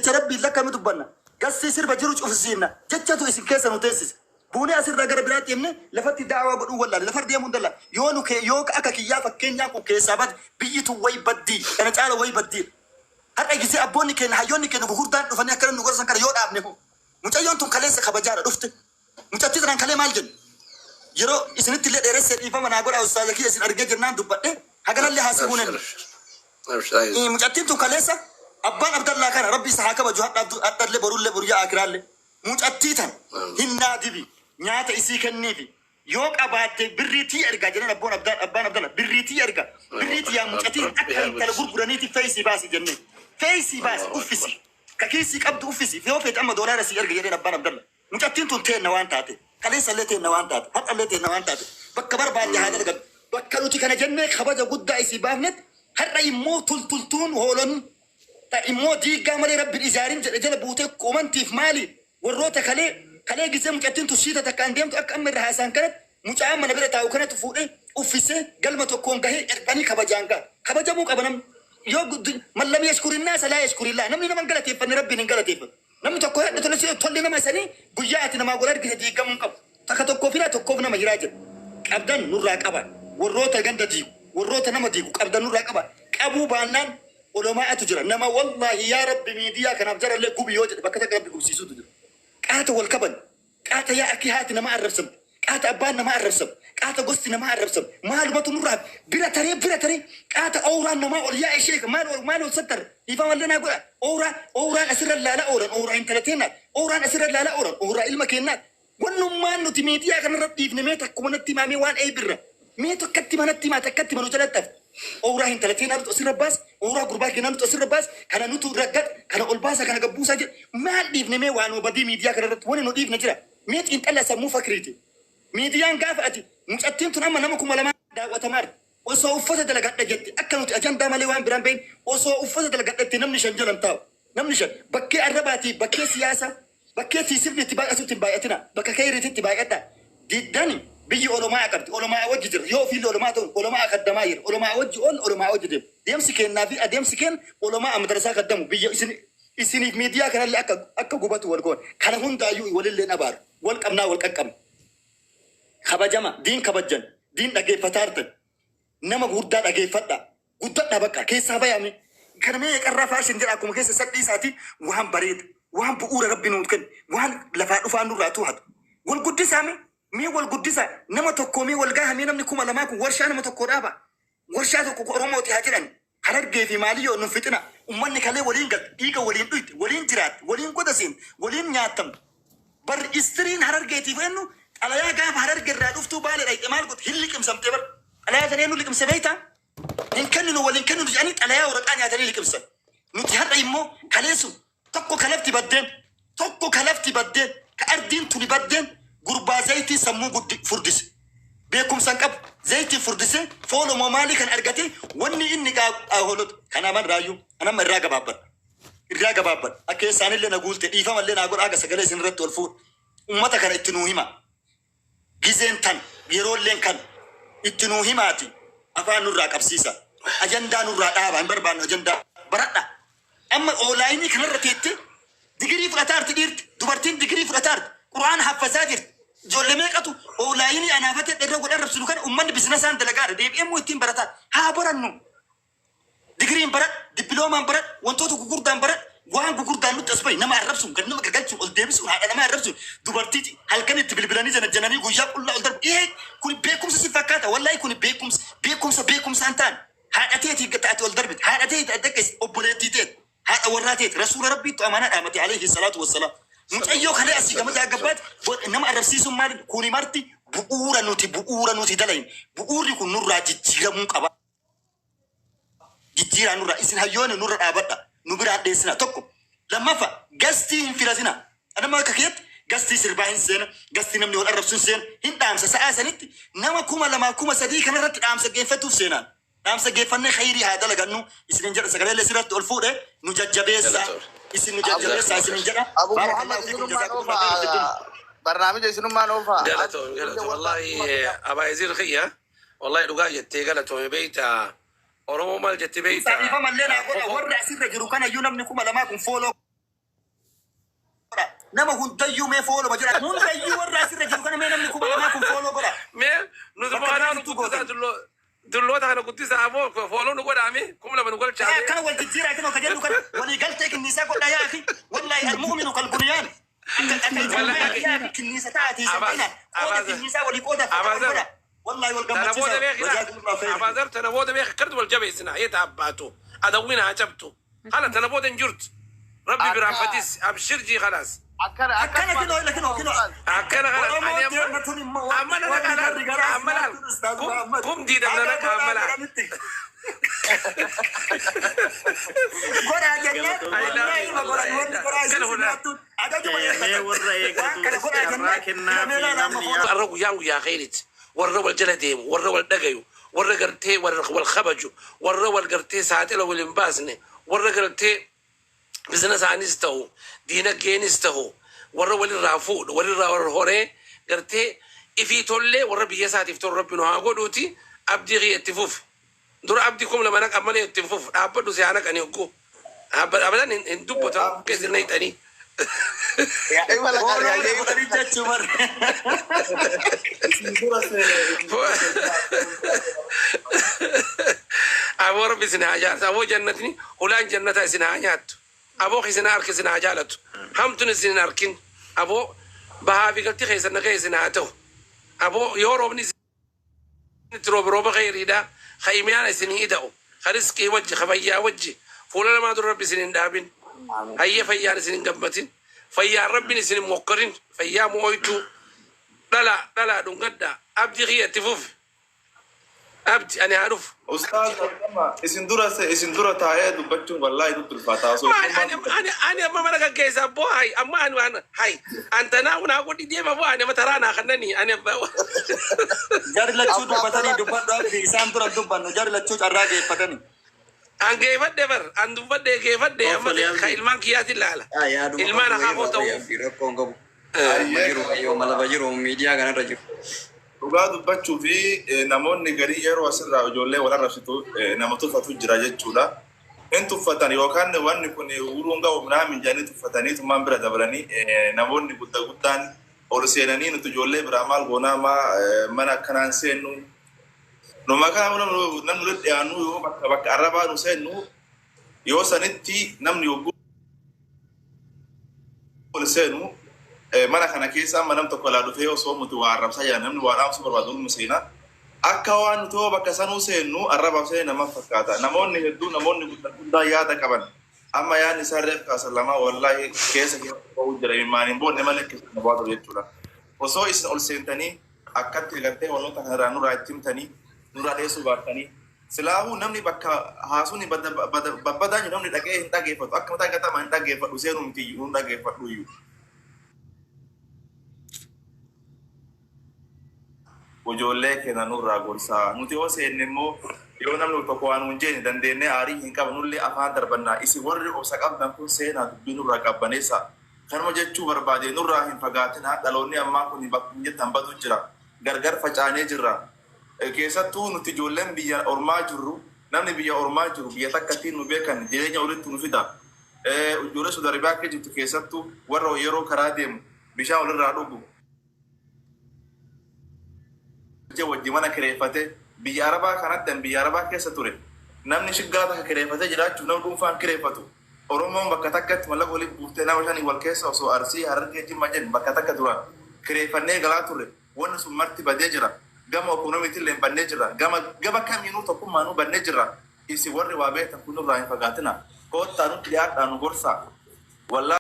Jecha Rabbiin lakkame dubbanna. Gassii sirba jiru cufsiinna. Jechatu isin keessa nu teessise. Buunee asirraa gara biraatti himne lafatti daawaa godhuu wallaale. Lafarra deemuu hin danda'an. Yoo nu kee yoo akka kiyyaa fakkeenyaan kun keessaa bade, biyyi tun wayi baddii. Kana caala wayi baddiidha. Har'a gisee abboonni keenya, hayyoonni keenya gugurdaan dhufanii akkana nu gorsan kana yoo dhaabne hoo? Mucayyoon tun kaleessa kabajaadha dhufte. Mucattii tanaan kalee maal jenna? Yeroo isinitti illee dheeressee dhiifama naa godhaa, ustaaza kiyya, isin argee jennaan dubbadhe, haganallee haasa'uu nan. Abshir, abshir. Mucattiin tun kaleessa abbaan Abdallaa kana Rabbi isa haa kabaju, hadhallee, borullee, boruyyaa akiraallee. Mucattii tan hinnaa dibi, nyaata isii kenniifi, yoo qabaatte birrii tiyya ergaa jedhan. Abboon abbaan Abdalla birrii tiyya ergaa, birrii tiyyaa mucattiin akka intala gurguraniiti feesii baasi jennee, feesii baasi, uffisi, ka kiisii qabdu uffisi, yoo feete amma doolaara sii erga jedheen abbaan Abdalla. Mucattiin tun teenna waan taate, kaleessallee teenna waan taate, har'allee teenna waan taate, bakka barbaadde haa dalagatu. Bakka nuti kana jennee kabaja guddaa isii baafnetti, har'a immoo tultultuun hoolonni ta immoo diiggaa malee Rabbi ijaarin jedhe jala buutee komantiif maali warroota kalee kalee gisee mucattiin tun siita takkaan deemtu akka amma irra haasaan kanatti mucaa mana bira taa'u kanatu fuudhee uffisee galma tokkoon gahee erganii kabajaan gaha. Kabajamuu qaba namni. Yoo من لم يشكر الناس لا يشكر الله. Namni nama hin galateeffanne Rabbiin hin galateeffatu. Namni tokko hedha tole, si tolli nama sanii guyyaa ati namaa godha argite diigamuu hin qabu. Takka tokkoof hiraa, tokkoof nama hiraa jedhu. Qabdan nurraa qaba. Warroota ganda diigu, warroota nama diigu qabdan nurraa qaba. Qabuu baannaan olomaa'atu jira. Nama wallaahi yaa Rabbi miidiyaa kanaaf jarallee gubi yoo jedhe, bakka takka Rabbi gubsiisuutu jira. Qaata wal kaban. Qaata yaa akki haati nama arrabsamte. Qaata abbaan nama arrabsamu. Qaata gosti nama arrabsamu. Maalumatu nurraa bira taree, bira taree qaata ooraan namaa ol yaa'e sheeka maal ol maal ol sattar, dhiifama illee naa godha. Ooraan asirra laalaa oolan ooraa intala teennaat. Ooraan asirra laalaa oolan ooraa ilma keennaat. Wannummaan nuti miidiyaa kanarra dhiifne mee takkuma natti himaa, mee waan eebirra. Mee takkatti manatti himaa, takkatti manu jalatti hafe. Ooraa intala teenaa nuti asirra baas, ooraa gurbaa keenyaa nuti asirra baas, kana nutu raggat, kana ol baasa, kana gabbuusaa jedhe. Maal dhiifne mee waan badii miidiyaa kanarratti wani nu dhiifne jira? Mee xiinxalla sammuu fakriiti. Miidiyaan gaafa ati mucattiin tun amma nama 2000 daawwatamaa jirti. Osoo uffata dalagadha jette, akka nuti ajandaa malee waan biraan beekne, osoo uffata dalagadha namni shan jalan taa'u. Namni shan bakkee arrabaatii, bakkee siyaasaa, bakkee fiisifni itti baay'atutti hin baay'atina. Bakka keeriitti itti baay'adha. Diddani biyyi olomaa qabdi. Olomaa wajji jira. Yoo ofiillee olomaa ta'u olomaa kaddamaa jira. Olomaa wajji ol olomaa wajji deemu. Deemsi kennaa fi adeemsi kenna olomaa madrasaa kaddamu biyya isin isiniif miidiyaa kanallee akka gubatu wal goon. Kana hundaayyuu walillee abaaru. Wal qabnaa, wal qaqqabna. Kabajama diin kabajjan, diin dhageeffataa jirtan, nama guddaa dhageeffadha, guddadha, bakka keessaa bayame. Kana mee qarraa fashion jedha, akkuma keessa sadhii isaati waan bareeda, waan bu'uura Rabbi nuuf kenne, waan lafaa dhufaa nurraa tuuhatu. Wal guddisaa, mee wal guddisaa. Nama tokko mee wal gahamee namni 2000 kun warshaa nama tokko dhaaba. Warshaa tokko Oromooti haa jedhan. Harargee fi maaliyyoo nun fixina. Ummanni kalee waliin galte, dhiiga waliin dhuyte, waliin jiraatte, waliin goda seente, waliin nyaatamte. Bar istiriin Harargeetiif eenyu xalayaa gaafa Hararge irraa dhuftuu Baale dhayxe maal goote? Hin liqimsamtee bar. Xalayaa sana eenyu liqimse beektaa? Hin kenninu, waliin kenninu jedhanii xalayaa waraqaa nyaatanii liqimsan. Nuti har'a immoo kaleessu tokko kalafti baddeen, tokko kalafti baddeen, ka ardiin tuni baddeen gurbaa zayitii sammuu guddi furdise. Beekumsa hin qabu. Zayitii furdisee foolomoo maalii kan argate wanni inni hoolota. Kana aman raayyuu anamma irraa gabaabbadha. Irraa gabaabbadha. Akka isaanillee na guulte, dhiifamallee naa godha, aga sagalee isin irratti ol fuudha. Ummata kana itti nuu hima. Gizeen tan yeroolleen kan itti nuu himaati, afaan nurraa qabsiisa. Ajandaa nurraa dhaaba, hin barbaannu ajandaa, baradha. Amma online kanarra teette digirii fudhataa jirti dhiirti, dubartiin digirii fudhataa jirti, Qura'aana haffazaa jirti. Ijoollee meeqatu online anaafate irra godhan rabsinu kana uummanni businessaan dalagaadha. Deebi'ee immoo ittiin barataa. Haa barannu. Digiriin baradhu, dippiloomaan baradhu, wantoota gugurdaan baradhu, waan gugurdaan nutti as bahi. Nama arrabsuun, gad nama gagalchuun, ol deebisuun, haadha namaa arrabsuun, dubartii halkan itti bilbilanii janajjananii guyyaa qullaa ol darbu. Ee, kun beekumsa si fakkaata? Wallaahi kun beekumsa beekumsa beekumsaan ta'an. Haadha teetii ati ol darbite, haadha teetii ati dhaqqeessite, obboleettii teeti, haadha warraa teeti, Rasuula Rabbiittu amanaa dhaamate عليه الصلاة والسلام. Mucayyoo kalee asii gama jaagabbaati nama arrabsiisuun maali? Kuni marti bu'uura nuti dalayin. Bu'uurri kun nurraa jijjiiramuu qaba. Jijjiiraa nurraa, isin hayyoonni nurra dhaabadha, nu biraan dheessina. Tokko lammaffaa, guestii hin filatina. Anama akka keetti guestii sirbaa hin seena, guestii namni wal arrabsu hin seena, hin dhaamsa. Sa'aa sanitti nama 2000, 3000 kanarratti dhaamsa geeffatuuf seenaan dhaamsa geeffannee khayrii haa dalagannu isinin jedha. Sagalee sirratti ol fuudhe, nu jajjabeessa, isin nu jajjabeessa isinin jedha. Abu بارك Muhammad الله فيكم isinummaan جزاكم الله خيرا في الدنيا. oofaa, barnaamija isinummaan oofaa. Galatoome, galatoome. Wallahi Abaa Yaziir kiyya, wallahi dhugaa jettee, galatoome. Beeyta, Oromoo maal jette beeyta? Saafii mallee naa godha. Warri asirra jiru kanayyuu namni 2000 kun follow Nama hundayyuu mee follow jira. Hundayyuu warra asirra jiru kana mee namni 2000 kun follow godha. Mee nuti Bakka mo'anaa nu biraatti guddisaa gootan. dulloota kana guddisaa ammoo follow nu godhaame 2000 nu galchaame. Akkana wal jijjiiraa kinoo ka jennu kana walii galtee kinniisaa godha yaa akhi. Wallahi المؤمن كالبنيان. Akka Wallahi yaa akhi kinniisa ta'atii Abaas isa qooda Abaas kinniisaa walii qooda Abaazar godha. Wallahi wal tana booda gammachiisa. beekina جزاكم الله خير. Abaazar tana booda beek akkatti wal jabeessina yeeta abbaatu adawwiin haa cabtu hala tana booda hin jirtu rabbi biraan Akka fadis abshir jii khalaas. Akkana Akkana akkasuma kinoo ila kinoo kinoo. Akkana kana Oromoo ani amma deemna tun immoo amma wanni na wanni naqa laal garri garaa amma laal simaattuun Ustaaz kum Muhammad. kum diidam na Akka naqa godhaa amma laal. godhanitti. Godhaa jennaan I love wallahi you ma godhan wallahi wanni garaa akkana isin hundaa. simaattuun ajajuma Mee eeggatan. warra Waan eegatu kana godhaa carraa jennaan kennaa ila fi meelaa laama namni follow. Arra guyyaan guyyaa khayriiti. Warra wal jala deemu, warra wal dhagayu, warra gartee wal kabaju, warra wal gartee saaxila wal hin baasne, warra gartee business isaanis ta'u, diinagdeenis ta'u, warra walirraa fuudhu, walirraa wal horee gartee ifii tollee warra biyya isaatiif tolu rabbi nu haa godhuuti abdii kiyya itti fufu. Dura abdii 2000 naqa malee itti fufu dhaabbadhu si haa naqanii hogguu. Abadan hin dubbatan keessa na hixanii. Imala Follow qarqayyee godhanii jechuu bar. Isin dura seene isin dura seene. Aboo rabbi isin haa jaalatu. Aboo jannatni hulaan jannataa isin haa nyaattu. Aboo isin haa harka isin haa jaalatu. Hamtuun isin hin arkin. Aboo bahaa fi galti keessan nagaa isin haa ta'u. Aboo yoo roobni isin roobe rooba khayriidha. Ka imiyaan isin hidha'u. Ka riskii wajji ka fayyaa wajji. Fuula namaa dura rabbi isin hin dhaabin. Hayyee fayyaan isin hin gammatin. Fayyaan rabbiin isin hin mokkorin. Fayyaa mo'oytuu. Dhalaa dhalaa dhungadhaa. Abdii kiyya itti fufi. Abdi ani haa dhufu. Ustaaz Abdama isin dura isin dura taa'ee dubbachuun wallaahi nutti ulfaata. Osoo Ma isinummaan ani dubbatan. ani ani amma mana kan keessa abboo hay amma ani waan hay antanaa unaa godhi deema boo ani amma taraa naa kannani ani abba. Jarri lachuu Abbaa dubbatanii Abdallah dubbadhu abdi isaan dura dubbannu jarri lachuu carraa geeffatanii. An geeffadhe bar an dubbadhe geeffadhe amma Obbolee ka Abdii. ilmaan kiyyaatiin laala. Yaaduma Ilmaan qabdu wayii akaakoo irraa ta'uu. Abdii rakkoon qabu. Amma Ayyee jiru wayyoo malaba jiru miidiyaa kanarra jiru. Dhugaa dubbachuu fi namoonni garii yeroo asirraa ijoollee wal arrabsitu nama tuffatu jira jechuudha. Hin tuffatan yookaan wanni kun uruun ga'u minaamin jedhanii tuffatanii tummaan bira dabalanii namoonni guddaa guddaan ol seenanii nuti ijoollee biraa maal goonaa maa mana akkanaan seennu. Numa kana namni walitti dhiyaannu yoo bakka bakka arrabaa nu seennu yoo sanitti namni yogguu ol seenu mana kana keessa amma nam tokko laa dhufee osoo nuti waa arrabsaa jiran namni waa dhaamsuu barbaadu nu seena. Akka waan nuti yoo bakka sanuu seennu arrabaaf seene nama fakkaata. Namoonni hedduu namoonni guddaa guddaa yaada qaban. Amma yaadni isaan reef kaasan lamaa wallaahi keessa keessa ba'uu jira. Immaan hin boonne malee keessa na baatu jechuudha. Osoo isin ol seentanii akkatti gartee wantoota kanarraa nurraa itti himtanii nurraa dheessuu baattanii silaahuu namni bakka haasuun babbadaa jiru namni dhaga'ee hin dhageeffatu akka mataa gatamaa hin dhageeffadhu seenuu miti iyyuu hin dhageeffadhu iyyuu. Ijoollee keenya nurraa gorsaa nuti yoo seenne immoo yoo namni tokko waan nuun jeene dandeennee aarii hin qabnullee afaan darbannaa isin warri obsa qabdan kun seenaa dubbii nurraa qabbaneessa. Kanuma jechuu barbaade nurraa hin fagaatinaa dhaloonni ammaa kun bakka jettan badu jira gargar facaanee jirra. Keessattuu nuti ijoolleen biyya ormaa jirru namni biyya ormaa jiru biyya takkattiin nu beekan jireenya walitti nu fida. Ijoollee Saudi Arabiyaa akka jirtu keessattuu warra yeroo karaa deemu bishaan walirraa dhugu. Wajji mana kireeffate biyya Arabaa kanatti biyya Arabaa keessa ture. Namni shiggaa takka kireeffatee jiraachuuf nama dhuunfaan kireeffatu. Oromoon bakka takkatti mallaqa waliif buuftee nama shanii wal keessa osoo Arsii Harargee Jimma jennu bakka takka duraan kireeffannee galaa turre wanni sun marti badee jira. Gama ekonomiitiin illee bannee jira. Gama gama kamiinuu tokkummaanuu bannee jira. Isin warri waa beektan kun nurraa hin fagaatina. Koottaa nutti dhiyaadhaa nu gorsaa. Wallaahi.